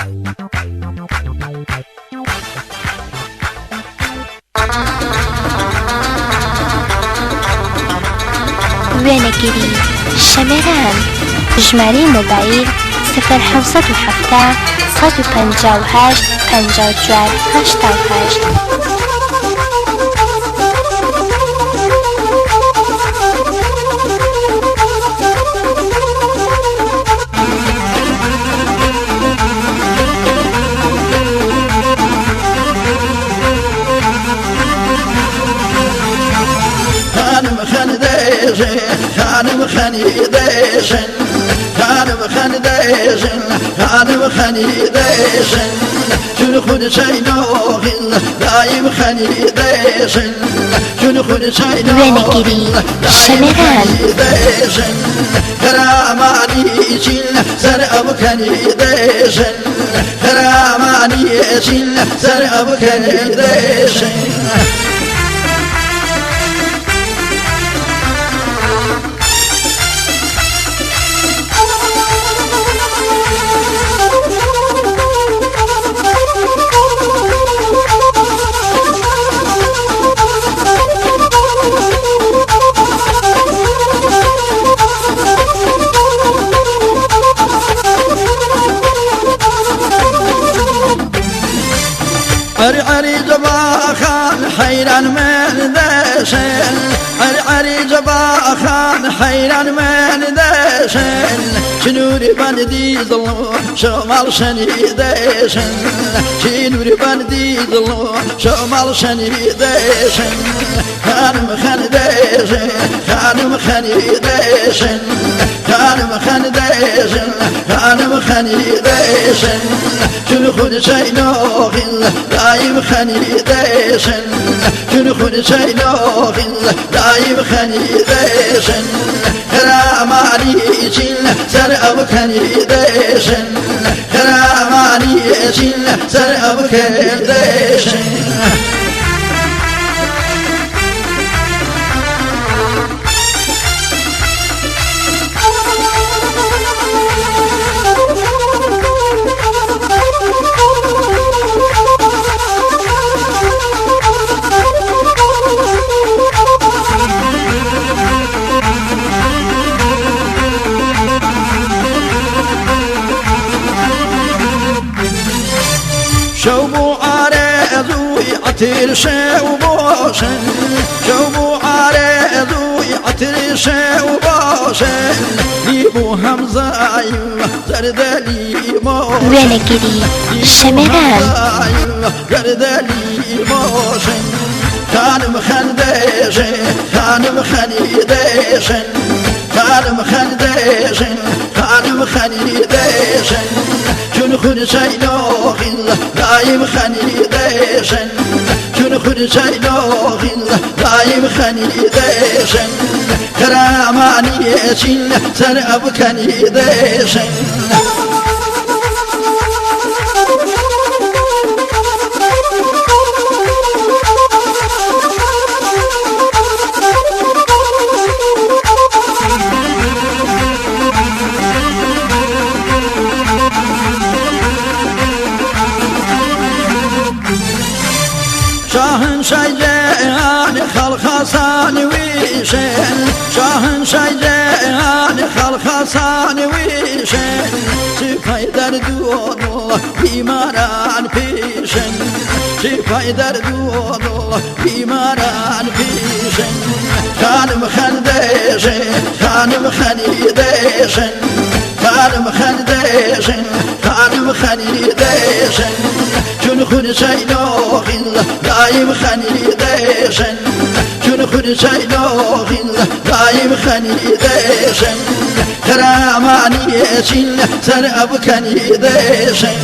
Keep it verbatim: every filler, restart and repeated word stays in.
وێنەگری، شەمێران، ژمارەی مۆبایل، سفر حەوت سەد و حەفتا، سەد و پەنجا و هەشت، پەنجا و چوار، هەشتا و هەشت. خانم خندیشن، خانم خندیشن، خانم خندیشن، خانم خندیشن. چون خون چیناغین دایم خندیده‌شن. چون خون چیناغین دایم خندیده‌شن. وێنەگری، شەمێران. خرامانی چین سر اب خندیده‌شن. خرامانی چین سر اب خندیده‌شن. عەرعەری جەباخان حەیران مەندەشن، عەرعەری جەباخان حەیران مەندەشن. چنوری بەندی زڵ شەماڵ شەنیدەشن، چنوری بەندی زڵ شەماڵ شەنیدەشن. خانم خندیشن، خانم خندیشن، خانم خندیشن، خانم خندیشن. چون خون چیناغین دایم خندیده‌شن. چون خون چیناغین دایم خندیده‌شن. خرامانی چین سر اب خندیده‌شن. خرامانی چین سر اب خندیده‌شن. شەو بۆ ئارەزووی عەتر شەو بۆشن، شەو بۆ ئارەزووی عەتر شەو بۆشن، لیمۆ هەمزای زەردە لیمۆشن. وێنەگری، شەمێران. زەردە لیمۆشن. خانم خندیشن، خانم خندیشن، خانم خندیشن، خانم خندیشن. چون خون چیناغین دایم خندیده‌شن. چون خون چیناغین دایم خندیده‌شن. خرامانی چین سر اب خندیده‌شن. شاهنشای جهان خلق سانویشن، شاهنشای جهان خلق سانویشن، سپای دردون بیماران پیشن، سپای دردون بیماران پیشن. خانم خندیشن، خانم خندیشن، خانم خندیشن، خانم خندیشن. چون خون چیناغین دایم خندیده‌شن، چون خون چیناغین دایم خندیده‌شن. خرامانی چین سر اب خندیده‌شن.